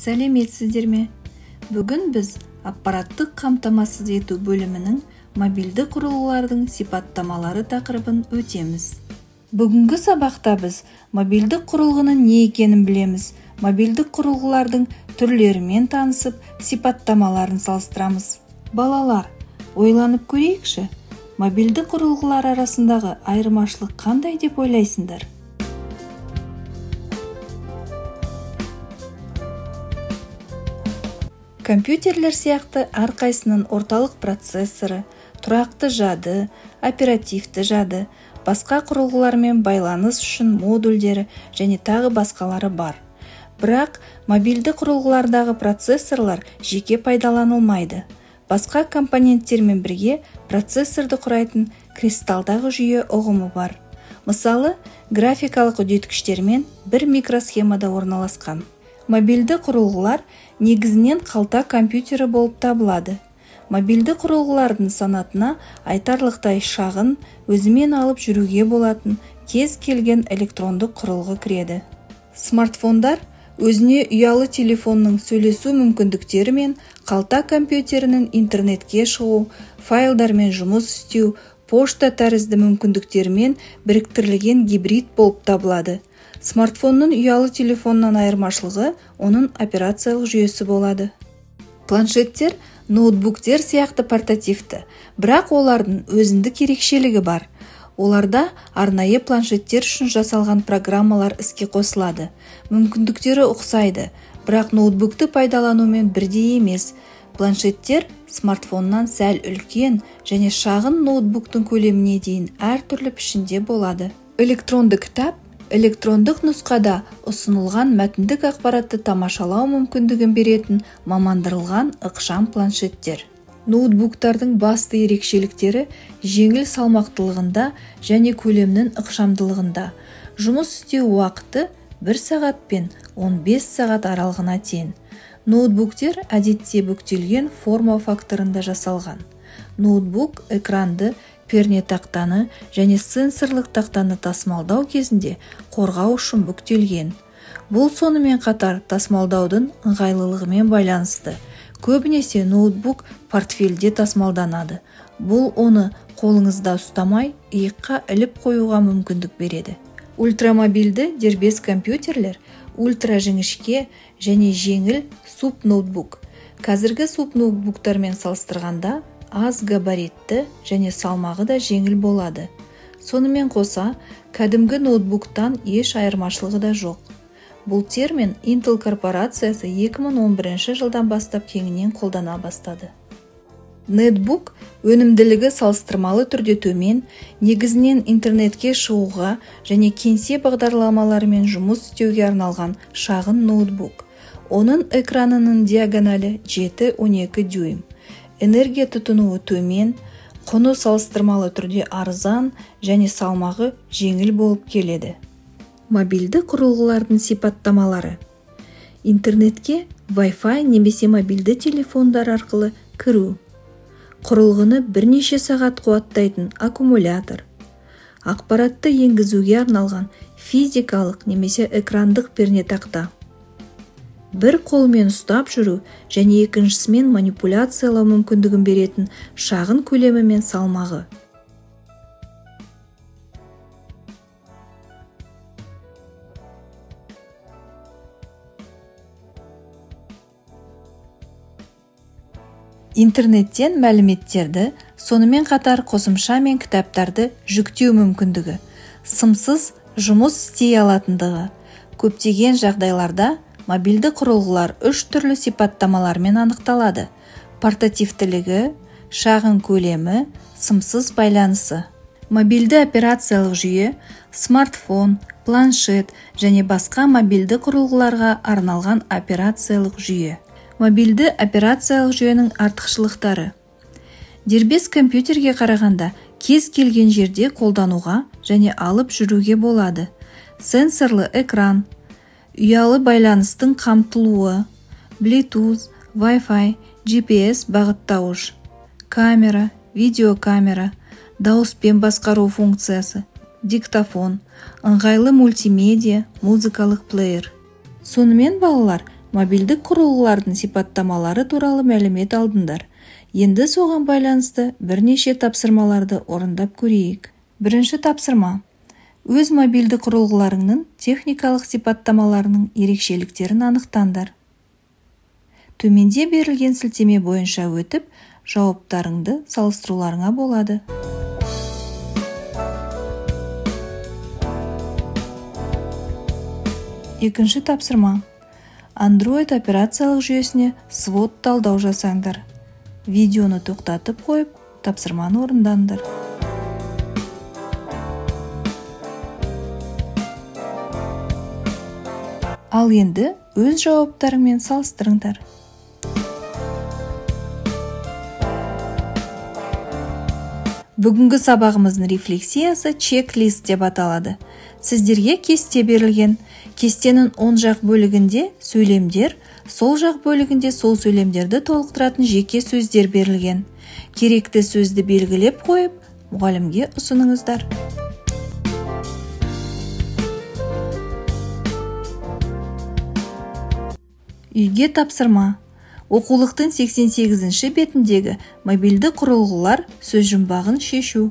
Сәлеметсіздер ме? Бүгін біз аппараттық қамтамасыз ету бөлімінің мобильді құрылғылардың сипаттамалары тақырыбын өтеміз. Бүгінгі сабақта біз мобильдік құрылғының не екенін білеміз, мобильдік құрылғылардың түрлерімен танысып, сипаттамаларын салыстырамыз. Балалар, ойланып көрейікші, мобильді құрылғылар арасындағы айырмашылық қандай деп ойлайсыңдар? Компьютерлер сияқты әрқайсының орталық процессоры, тұрақты жады, оперативті жады, басқа құрылғылармен байланыс үшін модульдері және тағы басқалары бар. Бірақ мобильді құрылғылардағы процессорлар жеке пайдаланылмайды. Басқа компоненттермен бірге процессорды құрайтын кристалдағы жүйе ұғымы бар. Мысалы, графикалық үдеткіштермен бір микросхемада орналасқан. Мобильді құрылғылар негізінен қалта компьютері болып табылады. Мобильді құрылғылардың санатына айтарлықтай шағын, өзімен алып жүруге болатын кез келген электрондық құрылғы кіреді. Смартфондар өзіне ұялы телефонның сөйлесу мүмкіндіктері мен қалта компьютерінің интернетке шығу, файлдармен жұмыс істеу, пошта тәрізді мүмкіндіктерімен біріктірілген гибрид болып табылады. Смартфонның ұялы телефоннан айырмашылығы оның операциялық жүйесі болады. Планшеттер ноутбуктер сияқты портативті, бірақ олардың өзіндік ерекшелігі бар. Оларда арнайы планшеттер үшін жасалған программалар іске қосылады. Мүмкіндіктері ұқсайды, бірақ ноутбукты пайдаланумен бірдей емес. Планшеттер смартфоннан сәл үлкен және шағын ноутбуктың көлеміне дейін әртүрлі пішінде болады. Электронды кітап электрондық нұсқада ұсынылған мәтіндік ақпаратты тамашалау мүмкіндігін беретін мамандырылған ықшам планшеттер. Ноутбуктардың басты ерекшеліктері жеңіл салмақтылығында және көлемнің ықшамдылығында. Жұмыс істеу уақыты 1 сағат пен 15 сағат аралығына тең. Ноутбуктер әдетте бүктелген форма факторында жасалған. Ноутбук экранды, пернетақтаны және сенсорлық тақтаны тасымалдау кезінде қорғау үшін бүктелген. Бұл сонымен қатар тасымалдаудың ыңғайлылығымен байланысты. Көбінесе ноутбук портфельде тасымалданады. Бұл оны қолыңызда ұстамай, иыққа іліп қоюға мүмкіндік береді. Ультрамобильді дербес компьютерлер ультражіңішке және жеңіл субноутбук. Қазіргі субноутбуктармен салыстырғанда аз габаритті және салмағы да жеңіл болады. Сонымен қоса, кәдімгі ноутбуктан еш айырмашылығы да жоқ. Бұл термин Intel корпорациясы 2011 жылдан бастап кеңінен қолдана бастады. Нетбук өнімділігі салыстырмалы түрде төмен, негізінен интернетке шығуға және кеңсе бағдарламаларымен жұмыс істеуге арналған шағын ноутбук. Оның экранының диагоналі 7,12 дюйм. Энергия тұтынуы төмен, құны салыстырмалы түрде арзан және салмағы жеңіл болып келеді. Мобильді құрылғылардың сипаттамалары. Интернетке Wi-Fi немесе мобильді телефондар арқылы кіру. Құрылғыны бірнеше сағат қуаттайтын аккумулятор. Ақпаратты енгізуге арналған физикалық немесе экрандық пернетақта. Бір қолмен ұстап жүру және екіншісімен манипуляциялау мүмкіндігін беретін шағын көлемі мен салмағы. Интернеттен мәліметтерді, сонымен қатар қосымша мен кітаптарды жүктеу мүмкіндігі, сымсыз жұмыс істей алатындығы. Көптеген жағдайларда мобильді құрылғылар үш түрлі сипаттамалармен анықталады: портативтілігі, шағын көлемі, сымсыз байланысы. Мобильді операциялық жүйе смартфон, планшет және басқа мобильді құрылғыларға арналған операциялық жүйе. Мобильді операциялық жүйенің артықшылықтары. Дербес компьютерге қарағанда кез келген жерде қолдануға және алып жүруге болады. Сенсорлы экран, ұялы байланыстың қамтылуы, Bluetooth, Wi-Fi, GPS бағыттауыш, камера, видеокамера, дауыспен басқару функциясы, диктофон, ыңғайлы мультимедиа, музыкалық плеер. Сонымен балалар, Мобильдік құрылғылардың сипаттамалары туралы мәлімет алдыңдар. Енді соған байланысты бірнеше тапсырмаларды орындап көрейік. Бірінші тапсырма. Өз мобильді құрылғыларыңның техникалық сипаттамаларының ерекшеліктерін анықтаңдар. Төменде берілген сілтеме бойынша өтіп, жауаптарыңды салыстыруларыңа болады. Екінші тапсырма. Android операциялық жүйесіне SWOT талдау жасаңдар. Видеоны тоқтатып қойып, тапсырманы орындаңдар. Ал енді өз жауаптарыңмен салыстырыңдар. Бүгінгі сабағымыздың рефлексиясы чек-лист деп аталады. Сіздерге кесте берілген. Кестенің оң жақ бөлігінде сөйлемдер, сол жақ бөлігінде сол сөйлемдерді толықтыратын жеке сөздер берілген. Керекті сөзді белгілеп қойып, мұғалімге ұсыныңыздар. Үйге тапсырма. Оқулықтың 88-ші бетіндегі мобильді құрылғылар сөзжұмбағын шешу.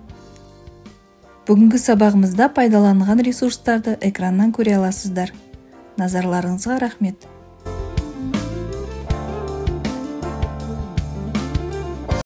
Бүгінгі сабағымызда пайдаланылған ресурстарды экраннан көре аласыздар. Назарларыңызға рахмет.